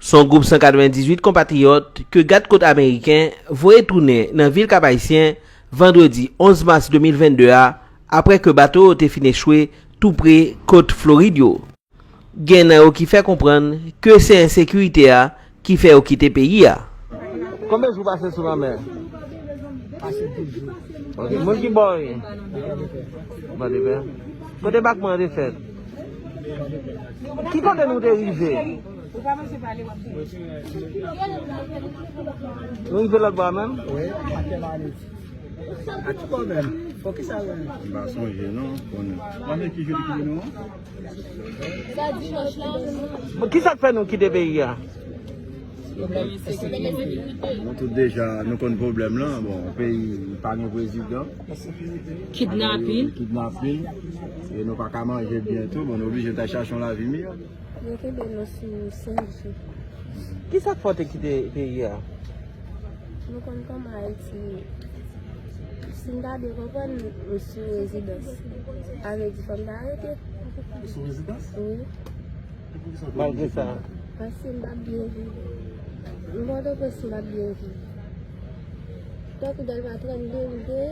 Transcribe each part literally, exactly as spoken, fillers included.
Se yon gwoup san katrevendizuit konpatriyòt ke gad kot ameriken voye tounen nan vil Kap Ayisyen vandredi onz mas de mil vennde a, apre ke bato yo te fin echwe tou pre kot Florid yo. Gen nan yo ki fè konprann ke se ensekirite a ki fè yo kite peyi a. Konbyen jou w pase sou lanmè? Pase douz jou. Ok, moun ki bò w ye? Bò de pè. Kote batman an te fèt? Ki kote nou te rive? Nou rive lòt bò a menm? Wi, atè Maledi. Atè bò menm. Fò ki sa menm? M pa sonje non, konnen. Mwen ki jou li ki vini non? Bon, ki sa k fè nou kite peyi a? Pwoblèm ensekirite. Nou tout deja, nou konn pwoblèm lan. Bon, peyi pa gen prezidan. Kidnapin. Kidnapin. E nou pa ka manje byen tou. Bon, nou oblije ta chache yon lavi miyò. Yo kenbe nou sou senk jou. Ki sa k fè w te kite peyi a? Nou konn kòman Ayiti, si m ta byen konprann, m sou rezidans. Sa vle di fò m ta rete. Ou sou rezidans? Wi. E poukisa w te oblije kite? Malgre sa. Paske m p ap byen viv. M Pòtoprens, m p ap byen viv. Tankou Dèlma trannde m te ye,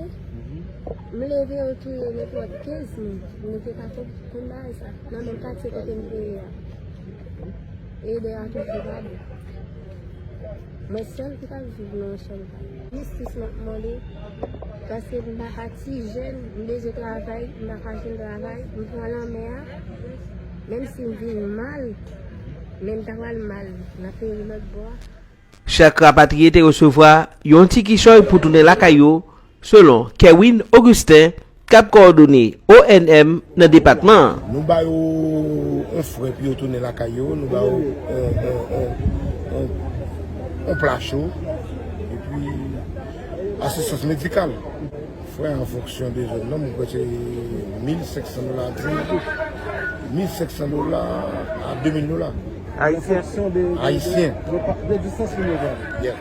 m leve yo touye nenpòt kenz moun. Nou te ka konn bagay sa nan menm katye kote m te ye a. E de a toujou pa bon. Mwen sèl ki t ap viv nan yon chanm kay. Jistis m ap mande, paske m pa ka ti jèn, m bezwen travay, m pa ka jwenn travay, m pran lanmè a, menm si m vin mal, men m ta pral mal, n ap peye lòt bò a. Chak rapatriye te resevwa yon ti kichòy pou tounen lakay yo, selon Kerwin Augustin, k ap kowòdone O N M nan depatman an. Nou ba yo yon frè pou yo tounen lakay yo, nou ba yo yon, yon, yon, yon, yon pla cho, epi asistans medikal. Frè, an fonksyon de zòn nan, mwen kwè se mil senk san dola, mil senk san dola a de mil dola. Ayisyen. An fonksyon de, de, de, Ayisyen. De pa, de distans ke nou pran. Yeah.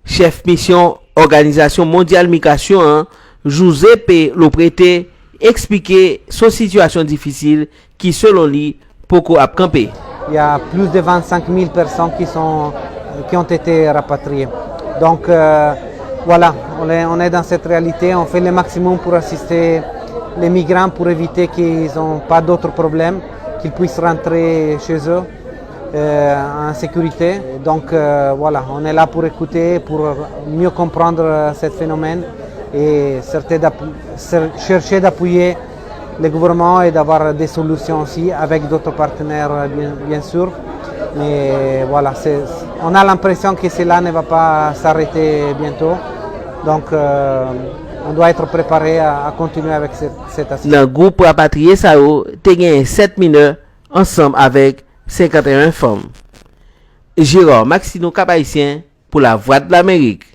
Chèf misyon Òganizasyon Mondyal Migrasyon an, José P. Loprete, eksplike se yon sitiyasyon difisil ki, selon li, poko ap kanpe. Il y a plus de vingt-cinq mille personnes qui sont, qui ont été rapatriées. Donc, euh, voilà, on est, on est dans cette réalité. On fait le maximum pour assister les migrants pour éviter qu'ils n'ont pas d'autres problèmes, qu'ils puissent rentrer chez eux, euh, en sécurité. Donc, euh, voilà, on est là pour écouter, pour mieux comprendre, euh, ce phénomène et chercher d'app-, cer-, chercher d'appuyer le gouvernement et d'avoir des solutions aussi avec d'autres partenaires, bien, bien sûr. Mais voilà, c'est, on a l'impression que cela ne va pas s'arrêter bientôt. Donc, euh, on doit être préparé à, à continuer avec cette, cet aspect. Nan gwoup rapatriye sa yo, te genyen sèt minè ansanm avèk senkanteyen fanm. Gérard Maxineau, Cap-Haïtien, pou Lavwadlamerik.